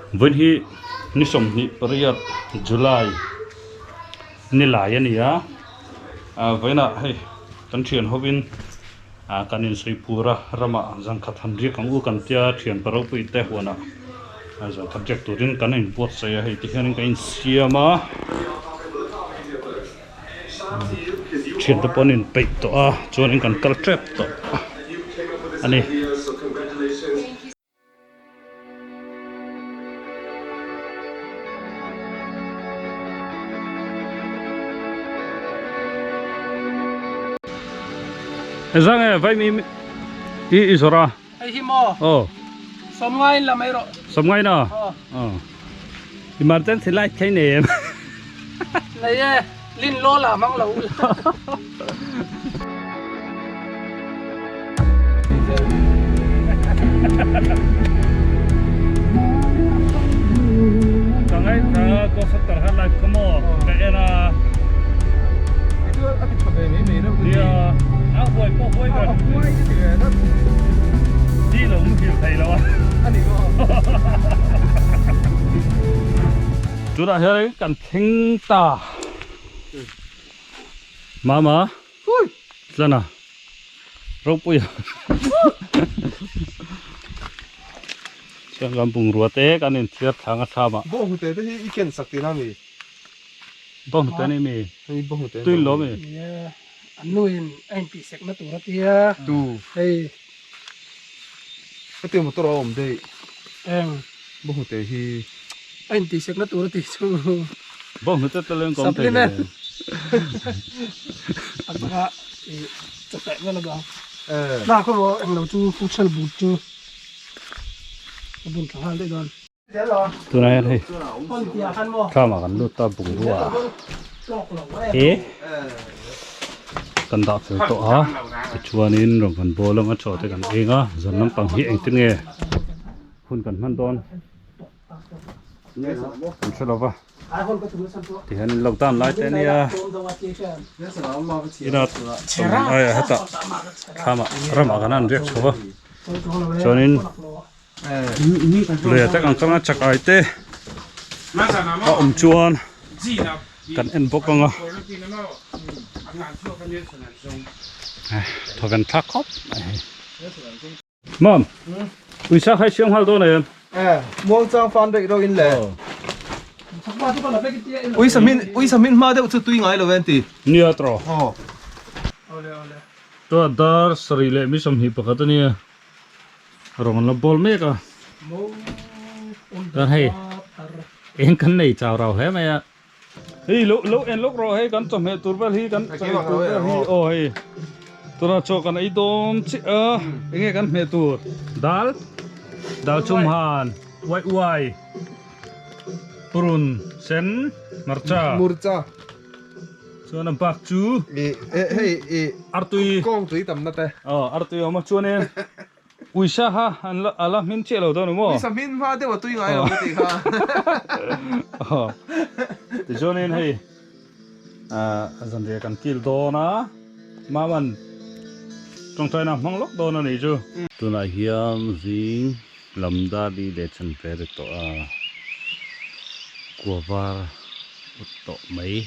Vawiin hi ni 28 July ni lai a ni a, ah vawiinah hei kan thian hovin ah kan insawi phur a, ramah zan khat han riak ang u kan tia thian pa ropui te huanah ah zan khat riak turin kan inbuatsaih a, hei ti hianin kan insiam a. Thiante pawh an inpeih tawh a chuanin kan kal tep tawh a ni. Zang e vai mi i i zawrh a. Hei hi maw? Aw. Sawmngai in la mai rawh. Sawmngai na? Aw. Aw. Emergency light kha i nei em? Nei e, lin law la hmang lo ula. Ka ngai ka ghost hunter kha live kha maw ka en a. A ti tha ve mai mai reuh ka ti. Nia, a huai pawh huai ber. A huai ka ti ve reuh. Ni lo muhil thei lo a. A ni maw? Tunah hian kan thleng ta. Mama. Tlana. Ropui a. Chuan kan bungrua te kan inthiar thlang a thlamah. Bawnghnute te hi i ken sak tihna mi? Bawnghnute ni mi? Hei bawnghnute Tuin lo mi? Nia, an nuin a intih sekna tur a tia. Tu. Hei. Hetiang motor a awm daih. Eng. Bawnghnute hi. A intih sekna tur a tih chu. Bawnghnute te leng kawm thei Supplement. A taka i chawpeh vel a bang. Eh. Tla khaw maw englo chu futsal boot chu a bun thla nghal daih dawn. Tunah hian hei thlamah kan lut ta bungrua he kan dah fel tawh a tichuanin rawn kan bawl anga chaw te kan eng a zan lampang hi engtin nge hun kan hman dawn kan hre lo va tihianin lockdown lai te ania ina aiah hetah thlamah ramah kan han riak chho va chuanin. Lui atak ang kanga chak ai te a awm chuan kan en bawk ang a thawven thlak khawp mai hei Mom uisa khai siam nghal dawn em muang chang fan daih ro in le uisa min uisa min hma deuh chu tui ngai lo en ti nia tro aw to dar sarih leh mi 21 ania Rawng an la bawl mek a chuan hei eng kan nei chau rau hle mai a hei lo lo en lawk rawh hei kan chawhmeh tur vel hi kan chawhmeh tur vel hi aw hei tunah chaw kan ei dawn chiah a enge kan hmeh tur dal dal chum han uai uai purun sen hmarcha murcha Chuan a bak chu I hei i artui kawng tui tamna te. Aw artui awm a chuanin uisa kha an la a la hmin chiah lo dawn maw? Uisa hmin hma deuh a tui ngai lo ka tih kha. Aw tichuanin hei ah zanriah kan kil dawn a Maman tawngtaina a hmang lawk dawn a nih chu. Tunah hian zing lam dar li leh chan ve ri tawh a kua var ut tawh mai.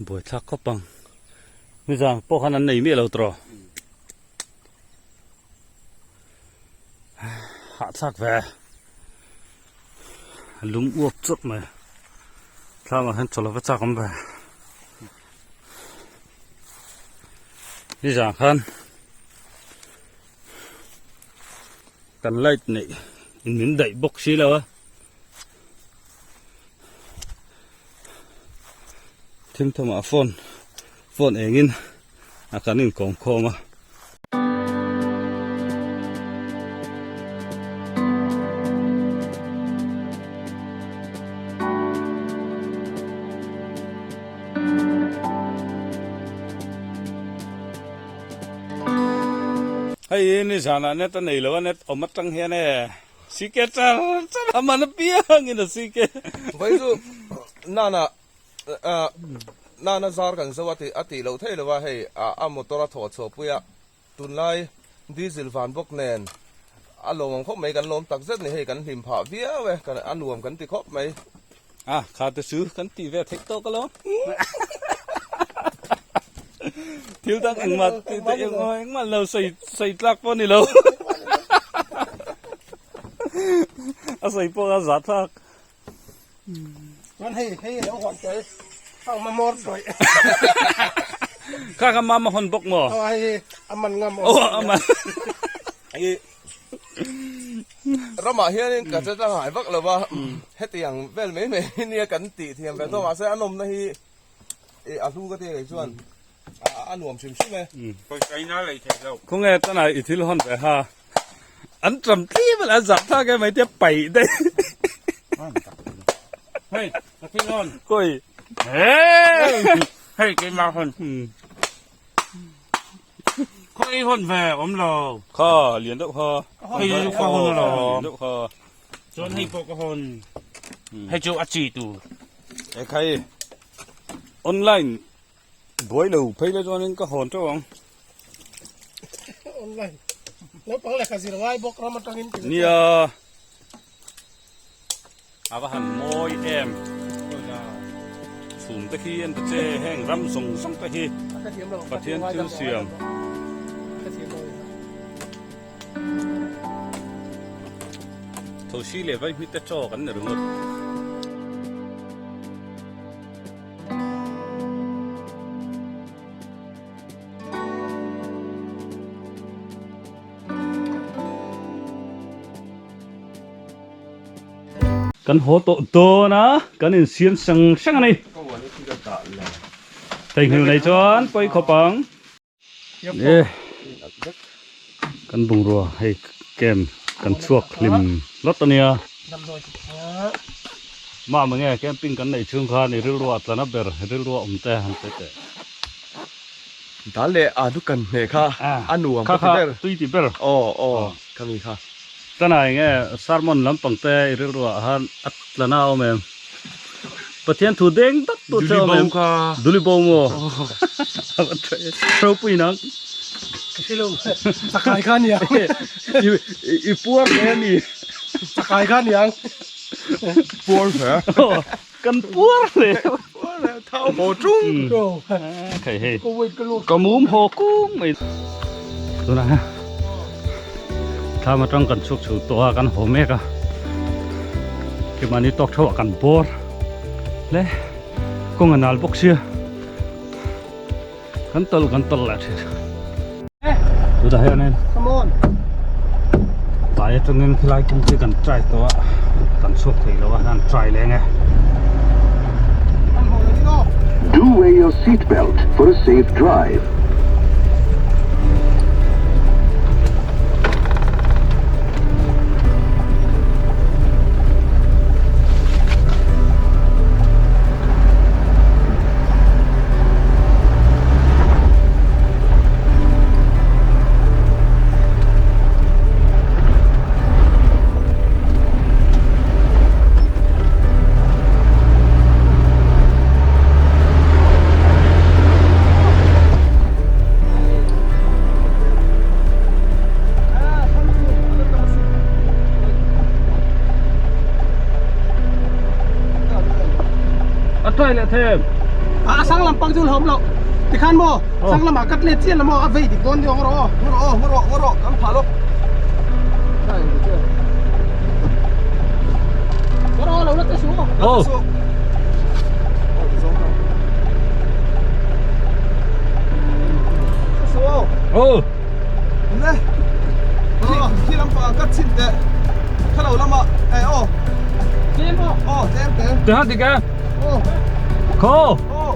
Buaithlak khawp ang. Nizan pawh khan an nei miah lo tawh. Hahthlak ve. Lung uap chawt mai. Thlamah hian chaw lova chak awm ve. Nizan khan kan light neih in min daih bawk si lo a. Thimtham ah phone phone engin a kan inkawm khawm a. Hei ni zanah net a nei lo a net awm atang hian e CK char char a man apiangin a CK. Vai chu nana nana zar kan zo a tih a tih loh theih lo a hei a motor a thawh chhuah pui a tunlai diesel van bawk nen a lawmawm khawp mai kan lawm tak zet ni hei kan hlim phah viau e kan a nuam kan ti khawp mai. A kha te chu kan tih ve theih tawk alawm. Thil dang engmah engmah lo sawi sawi tlak pawh ni lo. A sawi pawh a zah thlak. Chuan hei hei lo hawn tel ang mamawr tawih. Kha kha mama hawn bawk maw? Aw hei a man ngam aw. Aw a man. Ramah hianin ka che tlangai vak lo va, hetiang vel mai mai hi nia kan tih thiam ve tawh mahse a nawmna hi a hlu ka ti a kei chuan a nuam hrim hrim e. Khawnge tunah i thil hawn ve ha an ṭam tlim a an zah thlak em mai tia paih daih. Hei ka thil hawn. Kawi. Hei keimah hawn. Khaw ei hawn ve awm lo. Kha lian deuh kha. Hei chu ka hawn lo. Lian deuh kha. Chuan hei pawh ka hawn. Hei chu a chi tur. E khai online buai lo phei la chuanin ka hawn teuh ang. Online. Naupang lehkha zir ngai bawk ram atangin. Nia. A va han mawi em. Chhum te khi an ta che heng ram zawng zawng te hi Pathian thil siam. Thosi leh vaihmit te chaw kan ni ringawt. Kan haw tawh dawn a, kan insiam sang sang a ni. Theihnghilh nei chuan pawi khawp ang. E kan bungrua hei camp kan chhuak hlim hlawt a nia. Mah mange camping kan neih chhung khan i rilruah tlana ber rilruah awm te han pe teh. Dal leh a nu kan hne kha a nuam ka ti ber. Tui ti ber. Aw aw ka mi kha. Tlanai nge sermon lampang te i rilruah han a tlana awm em? Pathian thu deng tak tu che awm em? Duli bo maw? Ropui nang. Ka hre lo. Chakai kha aniang. I puar hle a ni. Chakai kha aniang. Puar hle. Kan puar hle. Puar hle thau haw tung. Khei hei. Ka mum haw kung mai. Tunah hian thlam atang kan chhuk chho tawh a kan haw mek a. Keimahni tawk theuh ah kan bawr hle. Kawng a nal bawk sia. Kan tawlh kan tawlh leh thin. Tunah hianin Come on. Tlai atangin khilai kawng khi kan try tawh a, kan chhuak thei lo a, an try leng e. Do wear your seat belt for a safe drive. A try leh them. A sang lam pang chu hlawm lo. Tikhan maw sang lamah cut let chian la maw a vei dik dawn deuh ang rawh aw. Ngaw rawh aw ngaw rawh ngaw rawh kan phah lawk. Ngaw rawh aw lo la che suh aw. Aw. Aw. Ne. Khi lam pang cut chin teh. Kha lo lamah eh aw. Tlem aw. Aw tlem te. Te han dik e. Aw. Khaw. Aw.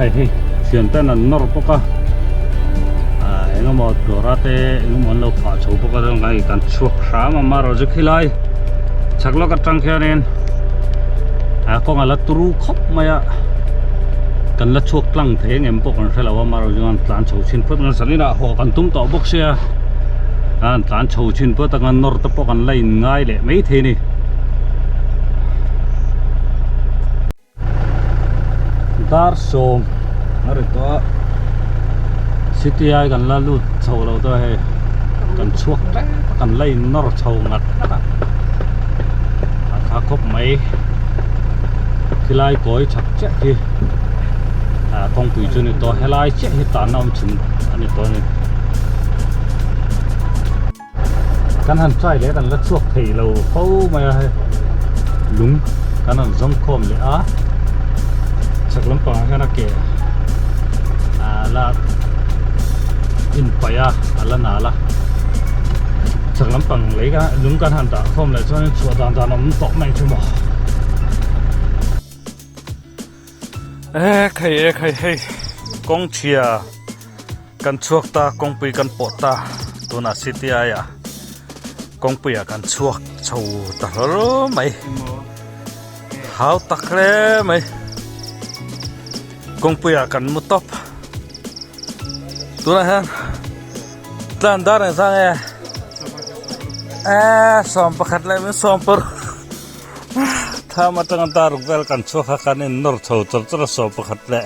Hei hi thian ten an nawr bawk a ah eng emaw dawra te eng emaw an lo phah chho bawk a chuan hei kan chhuak hram a amaherawhchu khilai chhak lawk atang khianin ah kawng a la turu khawp mai a kan la chhuak tlang thei ang em pawh kan hre lo a amaherawhchu chuan tlan chho chhin phawt ang zanin ah haw kan tum tawh bawk sia a tlan chho chhin phawt ang a nawr te pawh kan la in ngai leh maithei a ni. Dar sawm a ri tawh a city ai kan la lut chho lo tawh a hei kan chhuak tep a kan la in nawr chho ngat ngat a a tha khawp mai khilai kawi chak chiah khi ah kawngpui chu a ni tawh helai chiah hi tanna awm chhun a ni tawh a ni. Kan han try leh kan la chhuak thei lo fo mai a hei lung kan han zawng khawm leh a chhak lampangah hian a ke ah la in paih a a la nal a chhak lampang lei kha lung kan han dah khawm leh chuan chhuah dan dan a awm tawh mai chu maw. E khai e khai hei kawng chhia kan chhuak ta kawngpui kan pawh ta tunah city aiah kawngpuiah kan chhuak chho ta hlawl mai hau tak hle mai kawngpuiah kan mu tawp tunah hian tlan dar engzah nge e 11 leh min 10 Thlam atanga dar vel kan chhuak a kan in nawr chho chawr chawr a 11 leh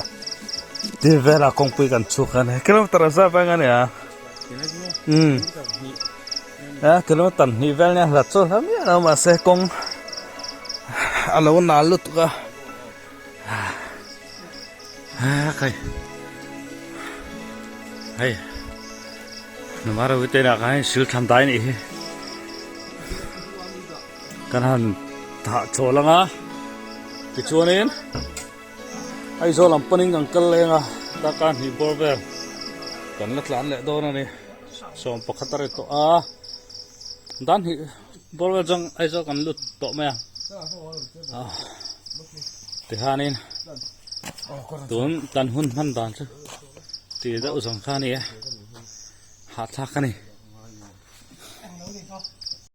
tih velah kawngpui kan chhuak a ni kilometer a zat veng a nia umm a kilometer hnih vel nia hlat chu hla miah lo mahse kawng a lo nal lutuk a a kai hei numara te ah khan sil thlan dai a nih hi. Kan han thah chawl ang a tichuanin Aizawl lam panin kan kal leng a taka hnih bawr vel kan la tlan leh dawn a ni 11 a ri tawh a dan hnih bawr vel chuan Aizawl kan lut tawh mai a tihianin tun kan hun hman dan chu tih deuh zawng kha a ni a hahthlak a ni.